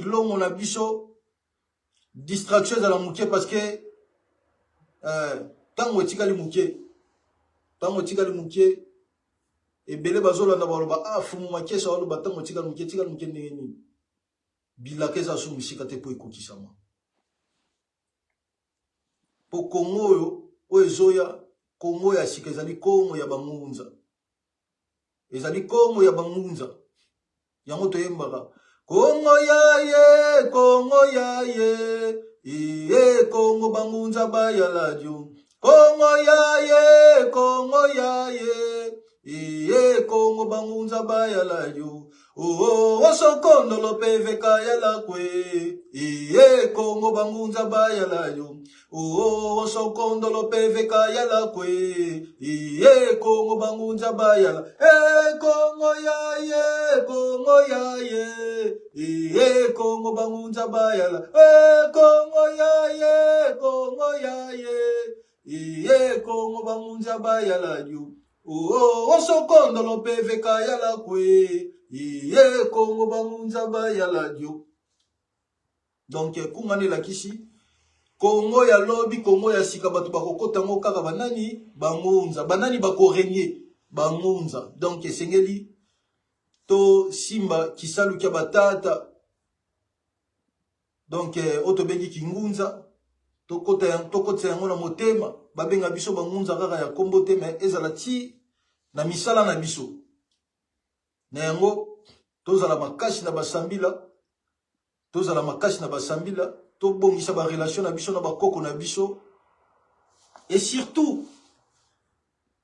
Kilongo na biso, distraction ezala moke parce que ntango etikali moke, ntango etikali moke, ebele bazolanda baloba ah fumu makesa aloba ntango etikali moke, etikali moke ndenge nini? Bilaka eza su mosika te mpo ekokisama. Mpo Kongo oyo oyo ezoya, Kongo ya sika ezali Kongo ya bangunza. Ezali Kongo ya bangunza. Yango toyembaka Kongo ya ye, Kongo ya ye, iye Kongo bangunza baya ladio. Kongo ya ye, Kongo ya ye, iye Kongo bangunza baya ladio. Oh, oh, sokondolo peveka ya lakwe, iye Kongo bangunza baya ladio. Oh, oh, sokondolo peveka ya lakwe, iye Kongo bangunza bayala. Eh, Kongo ya ye, Kongo ya ye, iye Kongo bangunza bayala. Eh, Kongo ya ye, Kongo ya ye, iye Kongo bangunza bayala yo. Oh, oh, sokondolo peveka ya lakwe, iye Kongo bangunza bayala yo. Donc kunga nde elakisi Kongo ya lobi, Kongo ya sika, bato bakokota yango kaka banani? Bangunza. Banani bakorenye? Bangunza. Donc esengeli to simba kisalu kya batata. Donc oyo tobengi kingunza, tokotisa yango na motema, babenga biso bangunza kaka ya kombo te, mais ezala ti na misala na biso. Na yango tozala makasi na basambila, tozala makasi na basambila, tobongisa ba relation na biso na bakoko na biso, et surtout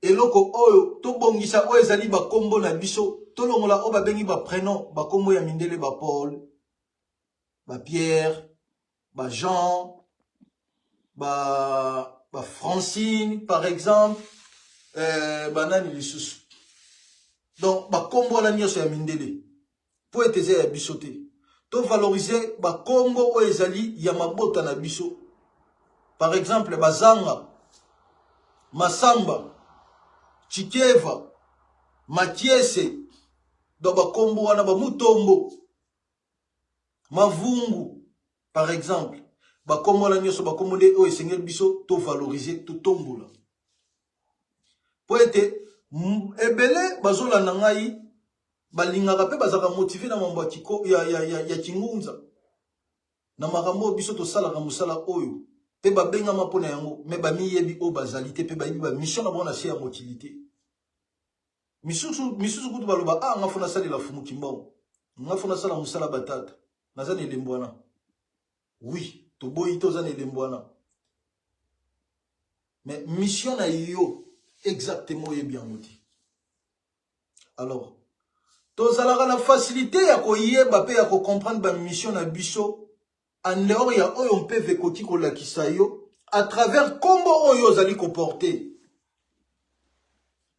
eloko oyo tobongisa oyo ezali bakombo na biso, tolongola oyo babengi ba prénom, bakombo ya mindele, ba Paul, ba Pierre, ba Jean, ba Francine par exemple, banani lisusu. Donc bakombo wana nyonso ya mindele po ete eza ya biso te. To valoriser bakombo oyo ezali ya mabota na biso. Par exemple Bazanga, Masamba, Chikeva, Makiese, donc bakombo wana ba Mutombo, Mavungu par exemple, bakombo wana nyonso bakombo nde oyo esengeli biso to valoriser, to tombola. Po ete ebele bazolanda ngai balingaka pe bazalaka motive na mambo ya kingunza, na makambo oyo biso tosalaka mosala oyo pe babengama mpo na yango, me bamiyebi oyo bazali te pe bayebi ba mission na bango na se ya mokili te. Misusu kutu baloba ah nga fo nasalela Fumu Kimbangu, nga fo nasala mosala batata, naza na elembo wana. Oui, toboyi te, oza na elembo wana, mais mission na yo exactement oyebi yango te. Alors tozalaka na facilité ya koyeba pe ya kocomprendre ba mission na biso en dehors ya oyo mpeve ekoki kolakisa yo à travers kombo oyo ozali koporter.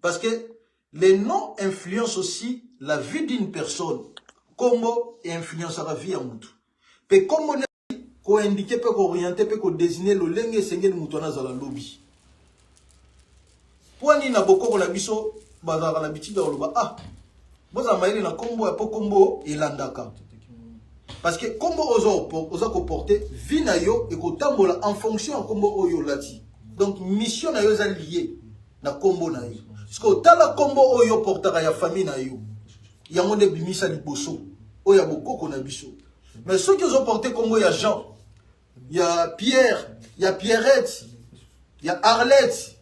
Parce que les noms influencent aussi la vie d'une personne. Kombo influence la vie ya mutu. Pe kombo ne ko indiquer pe ko orienter pe ko désigner lolenge esengeli mutu wana azala lobi. Po nini na bokoko na biso bazalaka na bitida koloba ah bozala mayele na kombo ya po kombo elandaka. Parce que kombo oza ko porter vie na yo ekotambola en fonction ya kombo oyo olati. Donc mission na yo eza liée na kombo na yo. Parce que otala kombo oyo portaka ya famille na yo, yango nde bimisa liboso oyo ya bokoko na biso. Mais soki ozo porter kombo ya Jean, ya Pierre, ya Pierrette, ya Arlette,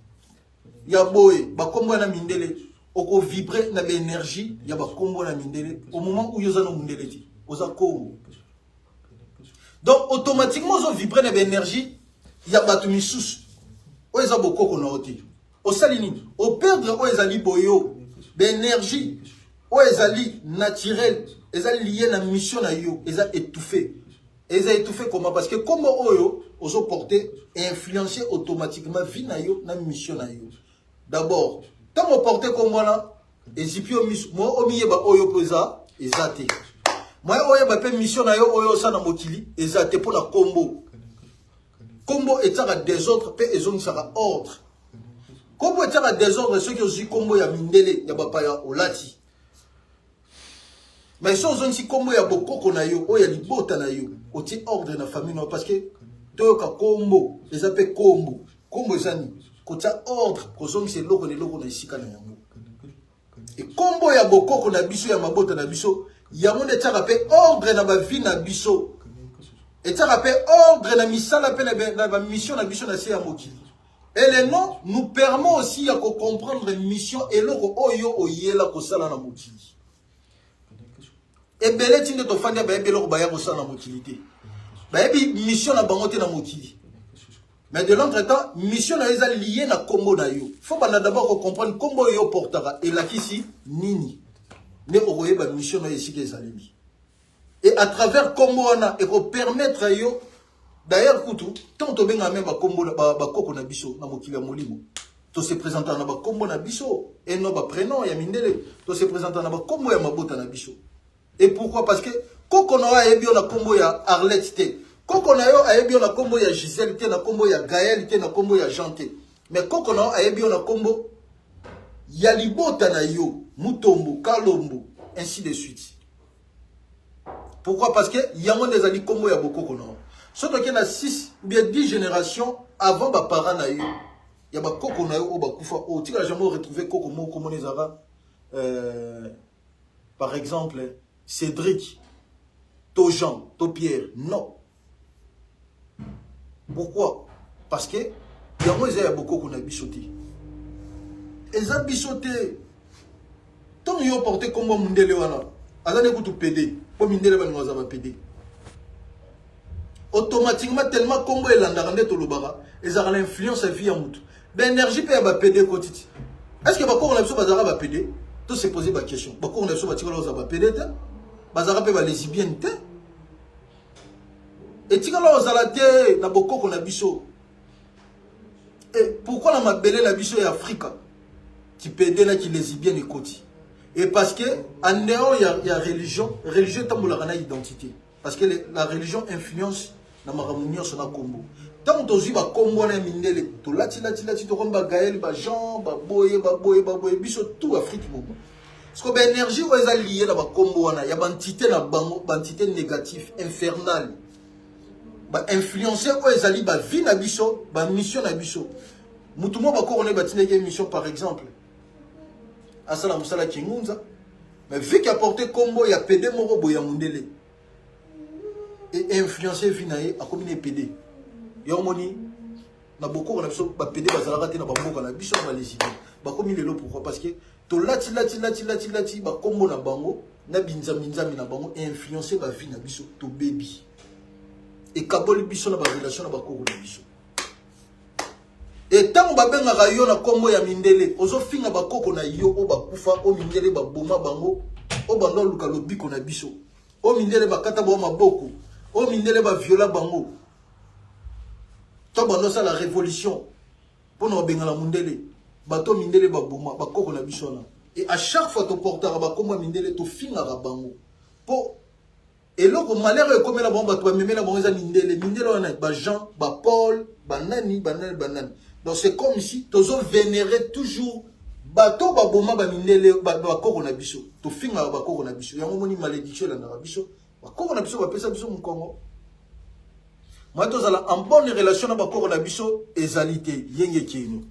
ya Boye, ba kombo na mindele, oko vibrer na ba énergie ya ba kombo na mindele au moment où yoza na mundele ti, oza kombo. Donc automatiquement ozo vibrer na ba énergie ya bato misusu oyo eza bokoko na yo te. Osali nini? O perdre oyo ezali boyo, ba énergie oyo ezali naturel, eza lié na mission na yo, eza étouffé. Eza étouffé comment? Parce que kombo oyo ozo porter et influencer automatiquement vie na yo na mission na yo. D'abord, tant o porter kombo wana ezipi yo miso, moi omiyeba oyo po eza eza te. Moi oyeba pe mission na yo oyo osala na mokili eza te pona kombo. Kombo etiaka désordre pe ezongisaka ordre. Kombo etiaka désordre soki ozwi kombo ya mindele ya bapaya olati. Mais soki ozongisi nkombo ya bokoko na yo, oyo ya libota na yo, otie ordre na famille na yo, parce que toyoka nkombo eza mpe nkombo. Nkombo eza nini? Kotia ordre, kozongisa eloko na eloko na esika na yango. E nkombo ya bokoko na biso, ya mabota na biso, yango nde etiaka mpe ordre na bavi na biso, etiaka mpe ordre na misala mpe na bamission na biso na se ya mokili. Et le nom nous permet aussi ya kocomprendre mission, eloko oyo oyela kosala na mokili. Ebele ti nde tofandi, bayebi eloko baya kosala na mokili te, bayebi mission na bango te na mokili. Mais de l'autre temps, mission na yo eza lié na nkombo na yo. Faut banda d'abord kocomprendre nkombo oyo oportaka elakisi nini, nde okoyeba mission na yo esika ezaleli. Et à travers nkombo wana, ekopermettre yo d'ailleurs kutu ntango tobengaka me bakombo bakoko na biso na mokili ya molimo, tose présentaka na bakombo na biso et non baprénom ya mindele. Tose présentaka na bakombo ya mabota na biso. Et pourquoi? Parce que koko na yo ayebi yo na nkombo ya Arlette te, koko na yo ayebi yo na nkombo ya Gisele te, na nkombo ya Gael te, na nkombo ya Jean te, mais koko na yo ayebi yo na nkombo ya libota na yo, Mutombo, Kalombo, ainsi de suite. Pourquoi? Parce que yango nde ezali nkombo ya bokoko na yo. So toke na 6 ou bien 10 génération avant baparent na yo, ya bakoko na yo oyo bakufa, oyo tikala jamais retrouver koko moko komona ezalaka par exemple Cédric to Jean to Pierre. Non. Pourquoi? Parce que yango eza ya bokoko na biso te, eza biso te. Ntango yo porte nkombo mundele wana, aza nde kutu pédé, mpo mindele balingo aza bapédé automatiquement, tellement nkombo elandaka. Nde tolobaka ezalaka na influence ya vie ya mutu, baénergie mpe ya bapédé ekoti ti. Est ce que bakoko na biso bazalaka bapédé? To se pose baquestion. Bakoko na biso batikala kozala bapédé te, bazalaka mpe balesbienne te, etikala kozala te na bokoko na biso. E pourquoi na mabele na biso ya Afrika kipédé na kilesbienne ekoti? Et parce que en dehors ya religion, religion etambolaka na identité, parce que la religion influence na makambo nyonso na nkombo. Ntango tozwi bakombo wana ya mindele, tolatilatilati, tokomi bagael, bajean, baboye, baboye, baboye, biso tout Afrique moko. Parce que baénergie oyo eza lié na bakombo wana ya baentité na bango, baentité négatif, infernale, bainfluence oyo ezali bavie na biso, bamission na biso. Mutu moko, bakoko na ye batindaki mission, par exemple asala mosala kingunza, mais vu qu'aporte kombo ya pédé moko boye ya mondele, e influence vie na ye, akomi na pédé. Yo omoni, na bokoko na biso bapédé bazalaka te, na bamboka na biso na balesbienne bakomi lelo. Pourquoi? Parce que tolati lati lati lati lati bakombo na bango na binzambi-nzambi na bango, influence bavie na biso, tobebi, ekaboli biso na barelation na bakoko na biso. E ntango babengaka yo na nkombo ya mindele, ozofinga bakoko na yo oyo bakufa, oyo mindele baboma bango, oyo bando oluka lobiko na biso, oyo mindele bakata bango maboko, oyo mindele baviola bango to bando osala révolution mpona babengana mondele, bato mindele baboma bakoko na biso wana. Et à chaque fois toportaka bakombo ya mindele, tofingaka bango, mpo eloko malheur oyo ekomela bango, bato bamemela bango eza mindele. Mindele wana, bajean, bapaul, banani, banani, banani. Donc c'est comme si tozovénérer toujours bato baboma bamindele, bakoko na biso. Tofingaka bakoko na biso. Yango moni malédiction elandaka biso. Bakoko na biso bapesa biso mokongo. Moi, tozala en bonne relation na bakoko na biso ezali te yenge keno.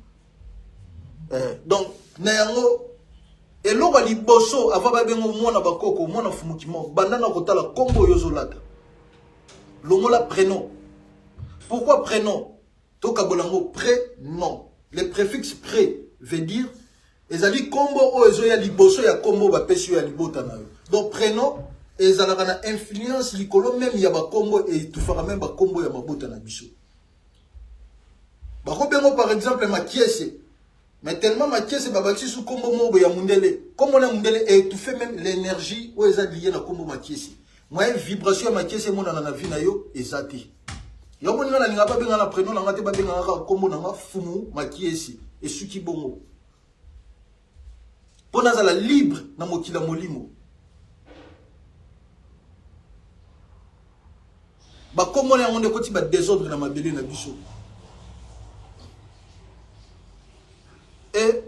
Donc na yango, eloko ya liboso avant babengo mwana bakoko, mwana fumukimo, banda na kotala nkombo oyo ozolata. Longola prénom. Pourquoi prénom? Tokabola yango: prénom, le préfixe pré veut dire ezali nkombo oyo ezoya liboso ya nkombo bapesi yo ya libota na yo. Donc prénom ezalaka na influence likolo même ya bakombo, etufaka même bakombo ya mabota na biso. Bakobengo par exemple Makiese, mais tellement Makiese babakisi su nkombo moko ya mundele, nkombo na mundele étouffe même l'énergie oyo eza lié na nkombo Makiese. Moyen vibration ya Makiese emonana na vie na yo eza te. Yo moninga, nalinga babenga na prénom na nga te, babengaka kaka nkombo na nga, Fumu Makiesi, esuki bongo, mpo nazala libre na mokili ya molimo. Bakombo na yango nde ekoti badésordre na mabele na biso. E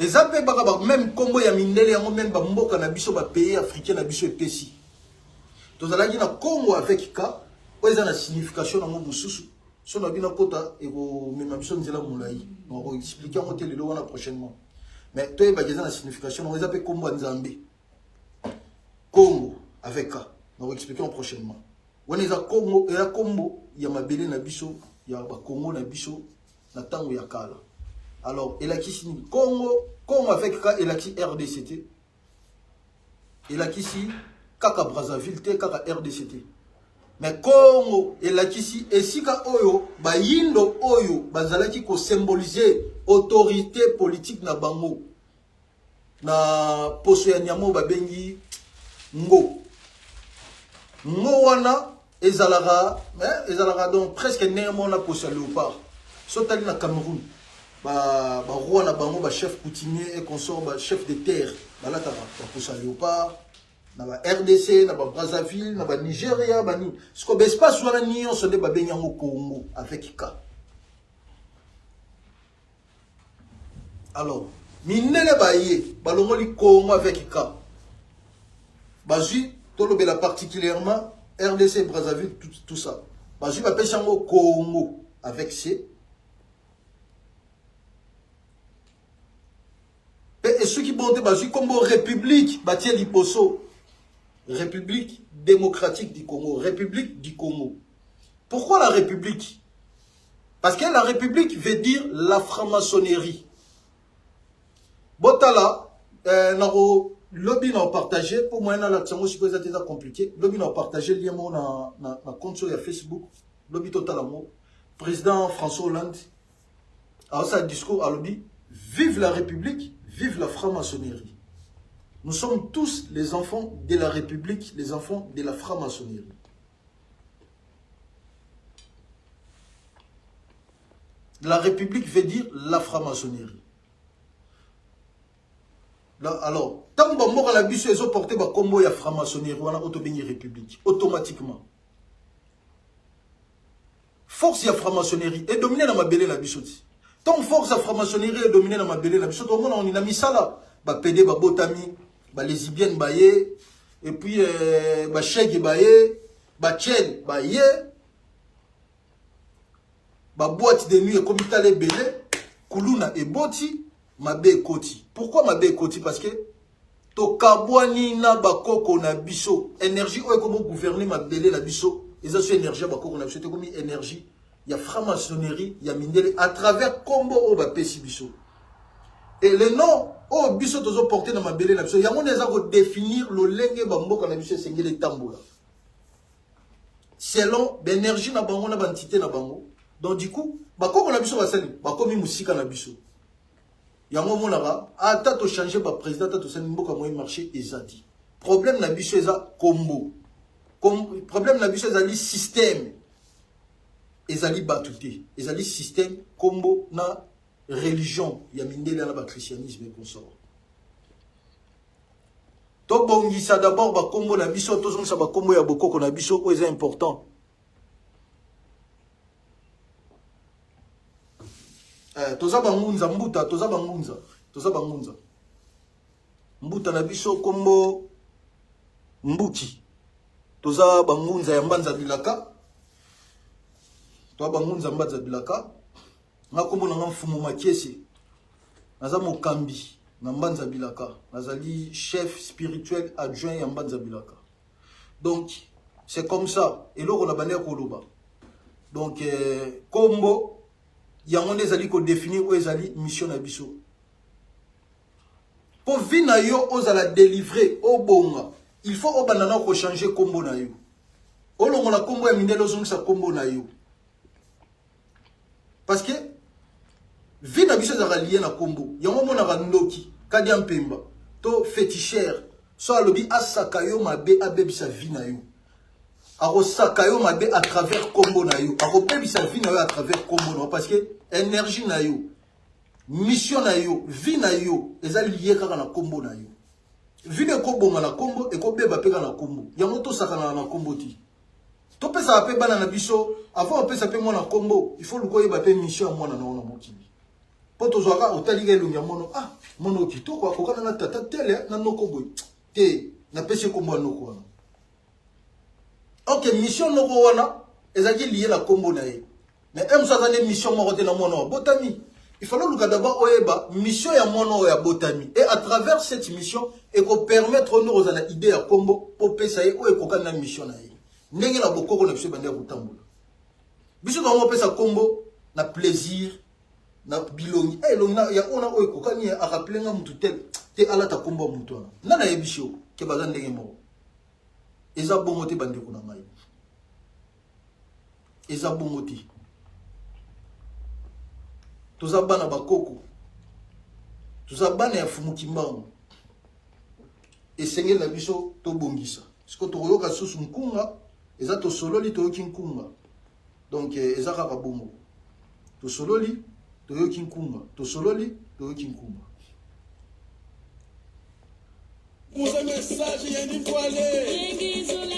Eza mpe baka ba même kombo ya mindele yango même ba mboka na biso ba pays africain na biso epesi. Tozalaki na Congo avec K oyo eza na signification nango mosusu. So na bino kota ekomema biso nzela molai. Nako expliquer yango te lelo wana prochainement. Mais toyebaki eza na signification nango eza mpe kombo ya Nzambe. Congo avec K. Nako expliquer yango prochainement. Wana eza Congo, eza kombo ya mabele na biso ya ba Congo na biso na tango ya kala. Alors elakisi nini? Congo, Congo avec K elakisi RDC te. Elakisi kaka Brazzaville te, kaka RDC te. Mais Congo elakisi esika oyo bayindo oyo bazalaki ko symboliser autorité politique na bango na poso ya nyama oyo babengi ngo. Ngo wana ezalaka eh, ezalaka donc presque ndenge moko na poso ya léopard. So tali na Cameroun ba ba roi na bango ba chef coutumier et consort ba chef de terre balataka ba poso ya léopard na ba RDC na ba Brazzaville na ba Nigeria ba nini. Siko ba espace wana nyonso nde babengi yango Congo avec K. Alors, mindele baye balongoli Congo avec K. Bazui tolobela particulièrement RDC Brazzaville tout, tout ça. Bazui bapesi yango Congo avec C. Pe esuki bon te bazui kombo République batie liboso. République démocratique du Congo, République du Congo. Pourquoi la République? Parce que la République veut dire la franc-maçonnerie. Botala, euh, nako lobi na partager pour moi na la tsango sikoyo eza te compliqué. Lobi na partager lien moko na na, na compte ya Facebook. Lobi totala ngo. Président François Hollande a sa discours alobi vive la République, vive la franc-maçonnerie. Nous sommes tous les enfants de la République, les enfants de la franc-maçonnerie. La République veut dire la franc-maçonnerie. Alors, tant que mboka na biso ezo porter ba kombo ya franc-maçonnerie wana oyo tobengi République automatiquement. Force ya franc-maçonnerie est dominée na mabele na biso ti. Tant force ya franc-maçonnerie est dominée na mabele na biso tomona on na misala ba PD ba botami, ba lesbiennes ba ye et puis euh, ba shege ba ye, ba tchel ba ye. Ba boîte de nuit ekomi tala ebele, kuluna eboti, mabe ekoti. Pourquoi mabe ekoti? Parce que tokabwani na bakoko na biso. Énergie oyo ekomi gouverner mabele na biso, eza so énergie ya bakoko na biso, ekomi énergie ya franc-maçonnerie ya mindele à travers kombo oyo bapesi biso. Et le nom oyo biso tozo porter na mabele na biso, yango nde eza ko définir lolenge ba mboka na biso esengeli etambola. Selon l'énergie na bango na ba entité na bango. Donc du coup, bakoko na biso basali, bakomi musika na biso. Yango monaka ata to changer ba président ata to sali mboka moye marché ezadi. Problème na biso eza kombo. Problème na biso ezali système. Ezali batu te. Ezali système kombo na religion ya mindele na ba christianisme et consort. Tobongisa d'abord ba kombo na biso, tozongisa ba kombo ya bokoko na biso oyo eza important. Eh, toza bangunza mbuta, toza bangunza, toza bangunza. Mbuta na biso kombo mbuki. Toza bangunza ya mbanza bilaka. Toza bangunza mbanza bilaka. Nga kombo na nga Mfumu Makiese. Naza mokambi na mbanza bilaka. Nazali chef spirituel adjoint ya mbanza bilaka. Donc c'est comme ça eloko na bandi koloba. Donc euh, kombo yango nde ezali ko définir oyo ezali mission na biso. Po vie na yo ozala délivré obonga, il faut obanda na ko changer kombo na yo. Olongola kombo ya mindele ozongisa kombo na yo. Parce que vie na biso ezalaka lié na kombo. Yango omonaka ndoki, kadia mpemba to féticheur so alobi asaka yo mabe abebisa vie na yo. Akosaka yo mabe à travers kombo na yo. Akobebisa vie na yo à travers kombo na yo parce que énergie na yo, mission na yo, vie na yo eza lié kaka na kombo na yo. Vie na ekobonga na kombo, ekobeba pe kaka na kombo. Yango tosakana na kombo ti. Topesaka pe bana na biso, avant opesa pe mwana kombo, il faut luka oyeba pe mission ya mwana na yo na mokili. Mpo tozwaka otalika elongi ya mono, ah mono kitoko akokana na tata tele na noko boye te, napesi nkombo ya noko wana. Ok, mission noko wana ezalaki liye na nkombo na ye, mais un mosusu aza nde mission moko te na mwana oyo abotami. Il fallait oluka d'abord oyeba mission ya mwana oyo abotami, et à travers cette mission ekopermettre ono kozala na idée ya nkombo mpo opesa ye oyo ekokani na mission na ye. Ndenge na bokoko na biso ebandi ya kotambola, biso bango opesa nkombo na plaisir na bilongi, eh, elongi ya ona oyo ekokani ye arappele nga mutu tel te, alata nkombo ya mutu wana. Nga nayebisi yo ke baza ndenge moko, eza bongo te bandeko na ngai, eza bongo te. Toza bana bakoko, toza bana ya Fumu Kimbangu, esengeli na biso tobongisa. Siko tokoyoka susu nkunga eza tosololi, toyoki nkunga, donc eza kaka bongo, tosololi toyoki nkunga, tosololi toyoki nkunga. Pour ce message, il y a une voilée.